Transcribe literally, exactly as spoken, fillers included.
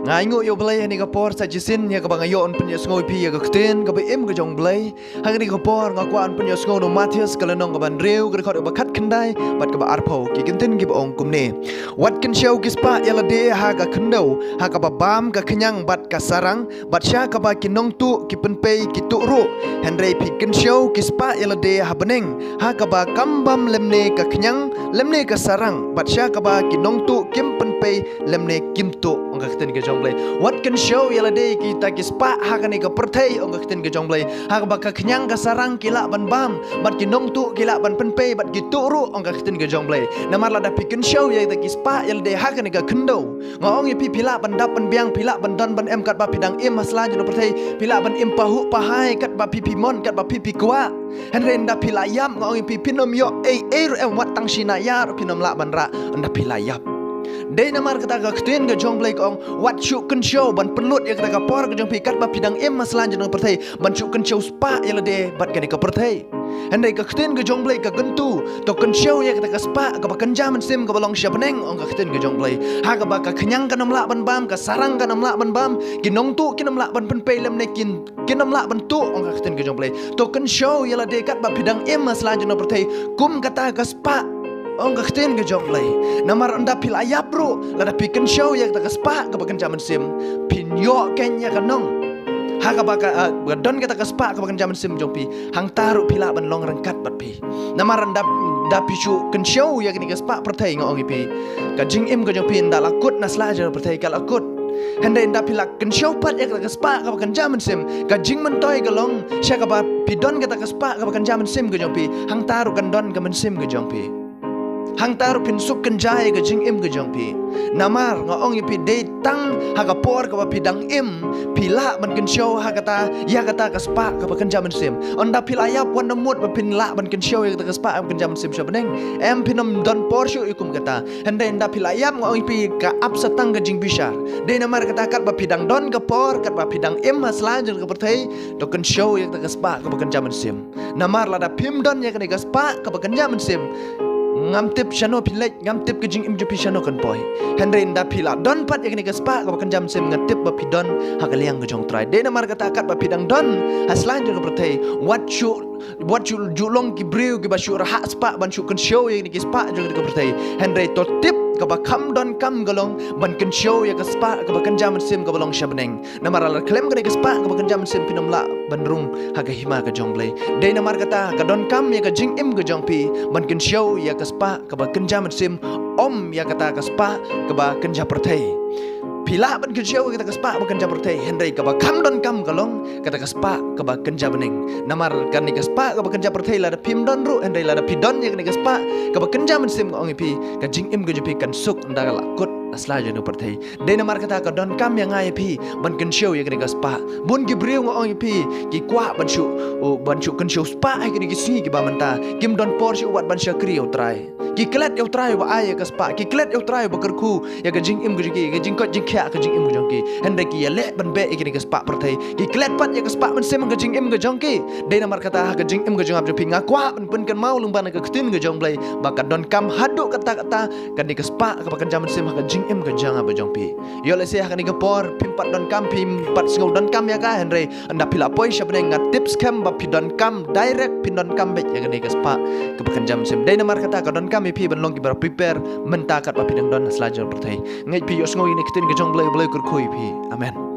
Nga ainguh ïa U Blei ha kane ka por sa shisien ïa kaba nga ïoh ban pynïasngew ïa phi ïa ka ktien kaba im ka jong U Blei. Ha kane ka por nga kwah ban pynïasngew na u Mathaios ka lynnong kaba hynriew, ka dkhot kaba khatkhyndai bad kaba arphew. Ki kyntien kiba ong kumne: Wat kynshew ki spah ïa lade ha ka khyndew, ha kaba bam ka khñiang bad ka sarang, bad sha kaba ki nongtuh ki pynpei ki tuh ruh. Hynrei phi kynshew ki spah ïa lade ha bneng, ha kaba kam bam lymne ka khñiang lymne ka sarang, bad sha kaba ki nongtuh kim pynpei lymne kim tuh, ong ka ktien ka jong U Blei. Wat kynshew ïa lade kita ki spah ha kane ka pyrthei, ong ka ktien ka jong U Blei, ha kaba ka khñiang ka sarang ki lah ban bam, bad ki nongtuh ki lah ban pynpei, bad ki tuh ruh, ong ka ktien ka jong U Blei. Namar lada phi kynshew ïa kita ki spah ïa lade ha kane ka khyndew, nga ong ïa phi, phi lah ban dap ban biang, phi lah ban don ban em katba phi dang im ha sla jong ka pyrthei, phi lah ban im pahuh pahai katba phi phi mon, katba phi phi kwah. Hynrei ynda phi la ïap, nga ong ïa phi, phin ym ïoh ei ei ruh em, wat tang shi na ïa ruh phin ym lah ban rah ynda phi la ïap. Dei namar kata ka ktien ka jong U Blei ka ong, wat shu kynshew ban pynlut ïa kata ka por ka jong phi katba phi dang im ha sla jong ka pyrthei, ban shu kynshew spah ïa lade bad kane ka pyrthei. Hynrei ka ktien ka jong U Blei ka kyntu, to kynshew ïa kata ka spah kaba kynja mynsiem kaba long sha bneng, ong ka ktien ka jong U Blei. Ha kaba ka khñiang kan ym lah ban bam, ka sarang kan ym lah ban bam, ki nongtuh kin ym lah ban pynpei lymne kin kin ym lah ban tuh, ong ka ktien ka jong U Blei. To kynshew ïa lade katba phi dang im ha sla jong ka pyrthei kum kata ka spah, ong ka ktien ka jong U Blei. Namar ynda phi la ïap ruh, lada phi kynshew ïa kata ka spah kaba kynja mynsiem, phin ïoh keiñ ïa ka nong. Ha kaba ka, ah, ka don kata ka spah kaba kynja mynsiem jong phi, hangta ruh phi lah ban long ryngkat bad phi. Namar ynda, ynda phi shu kynshew ïa kane ka spah pyrthei, nga ong ïa phi, ka jingim ka jong phi ynda la kut na sla jong ka pyrthei ka la kut. Hynrei ynda phi la kynshew pat ïa kata ka spah kaba kynja mynsiem, ka jingmyntoi ka long, sha kaba phi don kata ka spah kaba kynja mynsiem ka jong phi, hangta ruh kan don ka mynsiem ka jong phi. Hangta ruh phin suk kynja ïa ka jingim ka jong phi. Namar nga ong ïa phi, dei tang ha ka por kaba phi dang im phi lah ban kynshew ha kata, ïa kata ka spah kaba kynja mynsiem. Ynda phi la ïap, wat nym mut ba phin lah ban kynshew ïa kata ka spah kaba kynja mynsiem sha bneng. Em, phin ym don por shuh ïa kum kata. Hynrei ynda phi la ïap, nga ong ïa phi, ka ap sa tang ka jingbishar. Dei namar kata katba phi dang don ka por, katba phi dang im ha sla jong ka pyrthei, to kynshew ïa kata ka spah kaba kynja mynsiem. Namar lada phim don ïa kane ka spah kaba kynja mynsiem, ngam tip shano phi leit, ngam tip ka jingim jong phi shano kan poi. Hynrei ynda phi la don pat ïa kane ka spah kaba kynja mynsiem, nga tip ba phi don ha ka liang ka jong U Trai. Dei namar kata katba phi dang don ha sla jong ka pyrthei, wat shu, wat shu ju long ki briew kiba shu rhah spah ban shu kynshew ïa kine ki spah jong kane ka pyrthei. Hynrei to tip kaba kham donkam ka long ban kynshew ïa ka spah kaba kynja mynsiem kaba long sha bneng. Namar lada khlem kane ka spah kaba kynja mynsiem, phin ym lah ban rung ha ka hima ka jong U Blei. Dei namar kata ka donkam ïa ka jingim ka jong phi ban kynshew ïa ka spah kaba kynja mynsiem, ym ïa kata ka spah kaba kynja pyrthei. Phi lah ban kynshew ïa kata ka spah kaba kynja pyrthei, hynrei kaba kham donkam ka long kata ka spah kaba kynja bneng. Namar kane ka spah kaba kynja pyrthei lada phim don ruh, hynrei lada phi don ïa kane ka spah kaba kynja mynsiem, nga ong ïa phi, ka jingim ka jong phi kan suk ynda ka la kut na sla jong ka pyrthei. Dei namar kata ka donkam ïa nga ïa phi ban kynshew ïa kane ka spah. Bun ki briew, nga ong ïa phi, ki kwah ban shu, ban shu kynshew spah ha kine ki sngi kiba mynta. Kim don por shuh wat ban shakri ïa U Trai. Ki klet ïa U Trai ba ai ïa ka spah, ki klet ïa U Trai ba kyrkhu ïa ka jingim ka jong ki, ka jingkoit jingkhiah ka jingim ka jong ki. Hynrei ki ïaleh ban beh ïa kine ka spah pyrthei. Ki klet pat ïa ka spah mynsiem ka jingim ka jong ki. Dei namar kata ha ka jingim ka jong nga bad jong phi, nga kwah ban pynkynmaw lyngba na ka ktien ka jong U Blei ba ka donkam haduh katta katta kane ka spah kaba kynja mynsiem ha ka jingim ka jong nga bad jong phi. Ïoh lehse ha kane ka por phim pat donkam, phim pat sngew donkam ïa ka, hynrei ynda phi la poi sha bneng, nga tip skhem ba phi donkam direct, phi donkam beit ïa kane ka spah kaba kynja mynsiem. Dei namar kata ka donkam ïa phi ban long kiba prepare mynta katba phi dang don ha sla jong ka pyrthei. Ngeit phi ïohsngew ïa kane ka ktien ka jong U Blei, U Blei u kyrkhu ïa phi. Amen.